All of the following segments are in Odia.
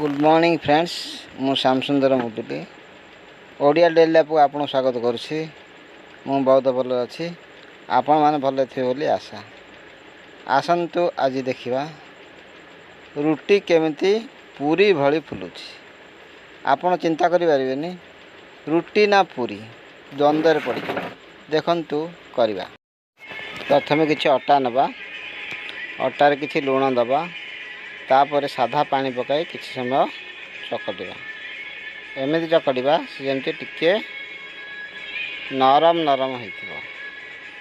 ଗୁଡ଼୍ ମର୍ଣ୍ଣିଂ ଫ୍ରେଣ୍ଡସ୍, ମୁଁ ଶ୍ୟାମସୁନ୍ଦର ମୁଦୁଲି, ଓଡ଼ିଆ ଡେଲି ଲାଇଫକୁ ଆପଣଙ୍କୁ ସ୍ୱାଗତ କରୁଛି। ମୁଁ ବହୁତ ଭଲରେ ଅଛି, ଆପଣମାନେ ଭଲରେ ଥିବେ ବୋଲି ଆଶା। ଆସନ୍ତୁ ଆଜି ଦେଖିବା ରୁଟି କେମିତି ପୁରୀ ଭଳି ଫୁଲୁଛି। ଆପଣ ଚିନ୍ତା କରିପାରିବେନି ରୁଟି ନା ପୁରୀ, ଦ୍ୱନ୍ଦ୍ୱରେ ପଡ଼ିଯିବେ। ଦେଖନ୍ତୁ କରିବା। ପ୍ରଥମେ କିଛି ଅଟା ନେବା, ଅଟାରେ କିଛି ଲୁଣ ଦେବା, ତାପରେ ସାଧା ପାଣି ପକାଇ କିଛି ସମୟ ଚକଟିବା। ଏମିତି ଚକଟିବା ସେ ଯେମିତି ଟିକିଏ ନରମ ନରମ ହେଇଥିବ,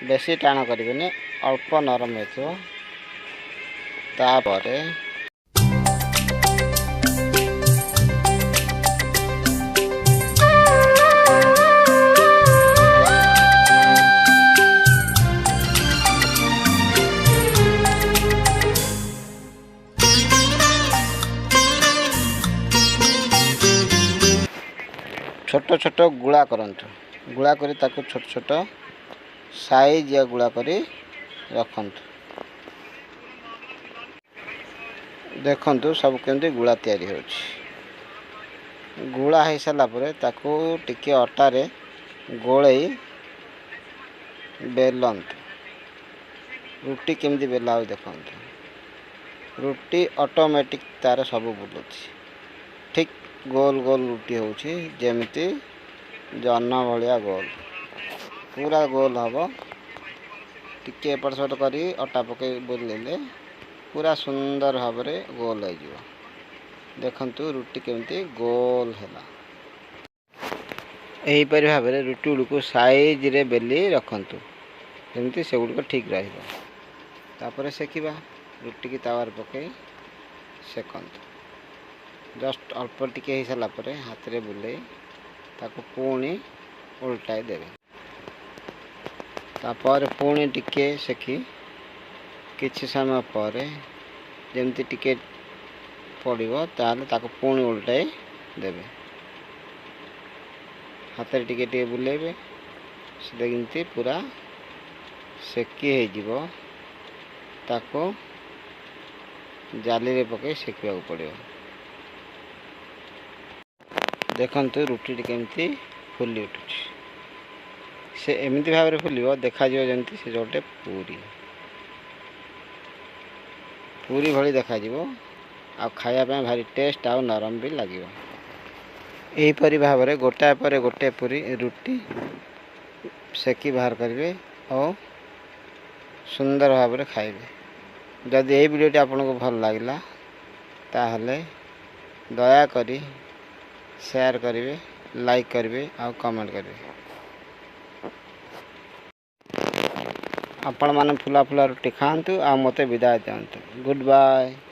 ବେଶୀ ଟାଣ କରିବେନି, ଅଳ୍ପ ନରମ ହେଇଥିବ। ତାପରେ ଛୋଟ ଛୋଟ ଗୁଳା କରନ୍ତୁ। ଗୁଳା କରି ତାକୁ ଛୋଟ ଛୋଟ ସାଇଜିଆ ଗୁଳା କରି ରଖନ୍ତୁ। ଦେଖନ୍ତୁ ସବୁ କେମିତି ଗୁଳା ତିଆରି ହେଉଛି। ଗୁଳା ହେଇସାରିଲା ପରେ ତାକୁ ଟିକେ ଅଟାରେ ଗୋଳେଇ ବେଲନ୍ତୁ। ରୁଟି କେମିତି ବେଲା ହେଉଛି ଦେଖନ୍ତୁ। ରୁଟି ଅଟୋମେଟିକ୍ ତାର ସବୁ ବୁଲୁଛି, ଠିକ୍ ଗୋଲ ଗୋଲ ରୁଟି ହେଉଛି, ଯେମିତି ଜହ୍ନ ଭଳିଆ ଗୋଲ, ପୁରା ଗୋଲ ହେବ। ଟିକେ ଏପଟ ସେପଟ କରି ଅଟା ପକାଇ ବୁଲିଲେ ପୁରା ସୁନ୍ଦର ଭାବରେ ଗୋଲ ହେଇଯିବ। ଦେଖନ୍ତୁ ରୁଟି କେମିତି ଗୋଲ ହେଲା। ଏହିପରି ଭାବରେ ରୁଟି ଗୁଡ଼ିକୁ ସାଇଜରେ ବେଲି ରଖନ୍ତୁ, ଯେମିତି ସେଗୁଡ଼ିକ ଠିକ୍ ରହିବ। ତାପରେ ସେକିବା। ରୁଟିକି ତାୱାରେ ପକାଇ ସେକନ୍ତୁ। ଜଷ୍ଟ ଅଳ୍ପ ଟିକେ ହେଇସାରିଲା ପରେ ହାତରେ ବୁଲେଇ ତାକୁ ପୁଣି ଓଲଟାଇ ଦେବେ। ତାପରେ ପୁଣି ଟିକେ ସେକି କିଛି ସମୟ ପରେ ଯେମିତି ଟିକେ ପଡ଼ିବ, ତାହେଲେ ତାକୁ ପୁଣି ଓଲଟାଇ ଦେବେ। ହାତରେ ଟିକେ ଟିକେ ବୁଲେଇବେ, ସେଟା ଯେମିତି ପୁରା ସେକି ହେଇଯିବ। ତାକୁ ଜାଲିରେ ପକାଇ ସେକିବାକୁ ପଡ଼ିବ। ଦେଖନ୍ତୁ ରୁଟିଟି କେମିତି ଫୁଲି ଉଠୁଛି। ସେ ଏମିତି ଭାବରେ ଫୁଲିବ, ଦେଖାଯିବ ଯେମିତି ସେ ଗୋଟେ ପୁରୀ ପୁରୀ ଭଳି ଦେଖାଯିବ। ଆଉ ଖାଇବା ପାଇଁ ଭାରି ଟେଷ୍ଟ ଆଉ ନରମ ବି ଲାଗିବ। ଏହିପରି ଭାବରେ ଗୋଟାଏ ପରେ ଗୋଟିଏ ପୁରୀ ରୁଟି ସେକି ବାହାର କରିବେ ଓ ସୁନ୍ଦର ଭାବରେ ଖାଇବେ। ଯଦି ଏହି ଭିଡ଼ିଓଟି ଆପଣଙ୍କୁ ଭଲ ଲାଗିଲା, ତାହେଲେ ଦୟାକରି ସେୟାର କରିବେ, ଲାଇକ୍ କରିବେ ଆଉ କମେଣ୍ଟ କରିବେ। ଆପଣମାନେ ଫୁଲା ଫୁଲା ରୁଟି ଖାଆନ୍ତୁ ଆଉ ମୋତେ ବିଦାୟ ଦିଅନ୍ତୁ। Good bye.